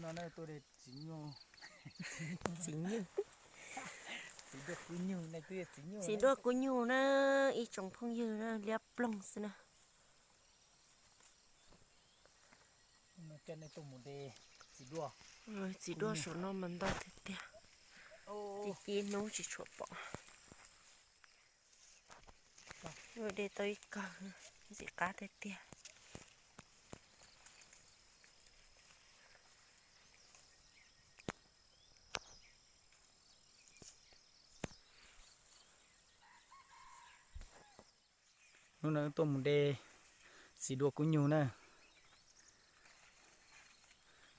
No tuaj de txiv nyuj. Txiv nyuj. Txiv duaj kub nyuj, txiv duaj kub nyuj na, ib tsoom phooj ywg na, liab ploog xwb na. Coj nej tuaj mus de txiv duaj. Txiv duaj saum no mas ntau tiag tiag. Ci ci hnub tsis tshua pom. Luag de tau ib kawg, ntxim qab tiag tiag. Hnub no tuaj mus de txiv duaj kub nyuj na.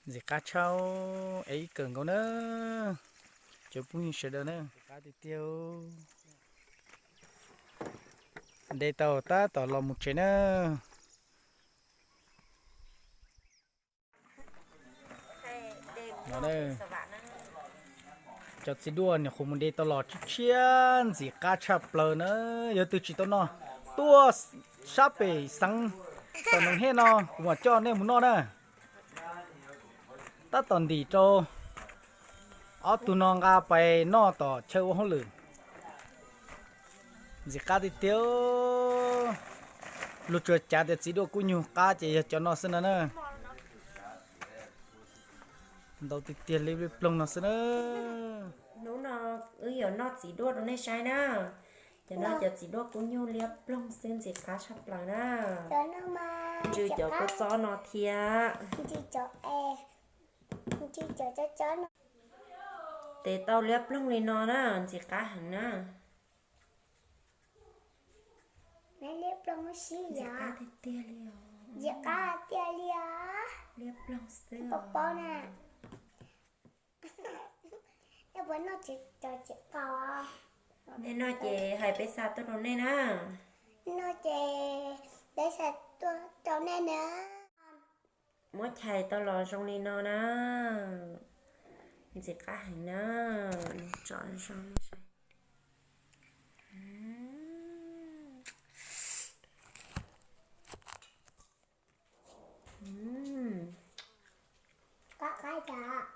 Ntxim qab tshaj, es ib kawm nkaus na. Cov phooj ywg sawv daws na, qab tiag tiag. De tau tab tom los mus tsev na. Cov txiv duaj nyuam qhuav mus de tau los tshiab tshiab ntxim qab tshaj plaws na. Yog twg tsis tau noj, tuaj sab pem xeev tom Noov Hej no kuv mam coj nej mus noj na. Tab tom ntim rau ob tug no nqa pais noj tom chaw ua hauj lwm. Ntxim qab tiag tiag. Luag tsuas cav tias txiv duaj kub nyuj qab ces yog cov no xwb no na. Ntau tiag tiag li ploog no xwb na. Hnub no wb yuav noj txiv duaj rau nej saib na. Cov no cov txiv duaj kub nyuj liab ploog xwb ntxim qab tshaj plaws na. Ntsw cov kua txob no thiab. Tes tau liab ploog li no na, ntxim qab heev na. Ntxim qab tiag tiag li os. Ntxim qab tiag li os. Liab ploog xwb os. Nej noj ces hais peb xa tuaj rau nej na. Nej noj ces peb xa tuaj rau nej na. Muab chais tau los zoo li no na. Ntxim qab heev na. Tsom zoo. Qab qab cas.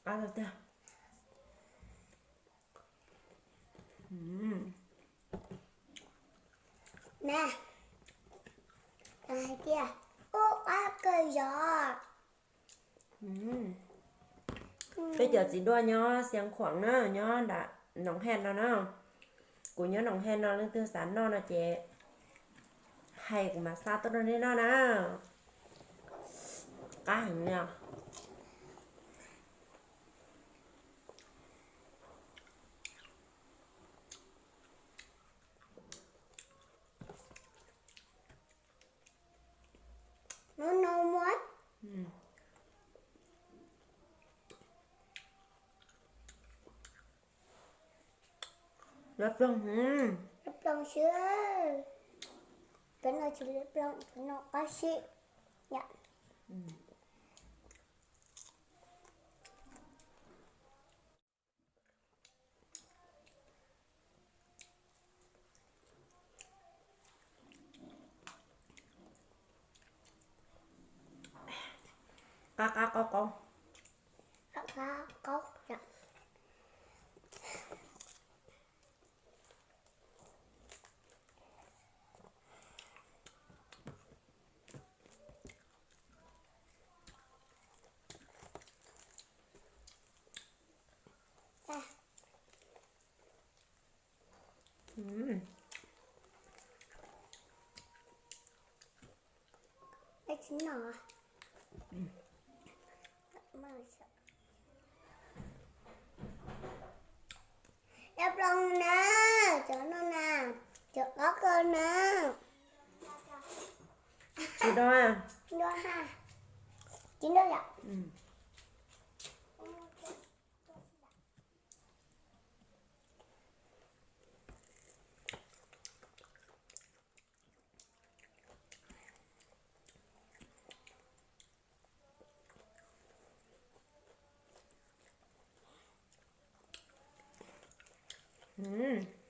Qab tiag tiag. Nab, hais tias ub qab kawg yog. Peb cov txiv duaj nyob Xiav Khuam na, nyob nram Noov Hej no na. Kuv nyob Noov Hej no, leej twg xav noj no ces hais kuv mam xa tuaj rau nej noj na. Qab heev li os. Hnub no muab. Lawv ploog, lawv ploog xwb. Peb no tsis lawv ploog, peb no qab sib. Qab qab qaub qaub. Qab qab qaub. Dab ploog na, cov no na, cov qab kawg na. Tsis do, tsis do yom. Mm.